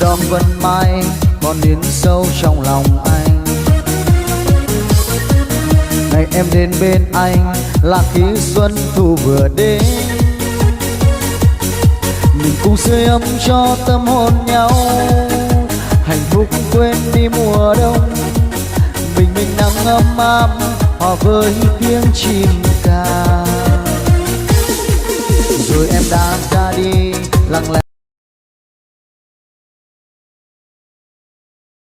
Đón xuân mai, con đến sâu trong lòng anh. Ngày em đến bên anh là khi xuân thu vừa đến. Mình cùng sưởi ấm cho tâm hồn nhau, hạnh phúc quên đi mùa đông. Bình minh nắng ấm áp, hòa với tiếng chim ca. Rồi em đã ra đi, lặng lẽ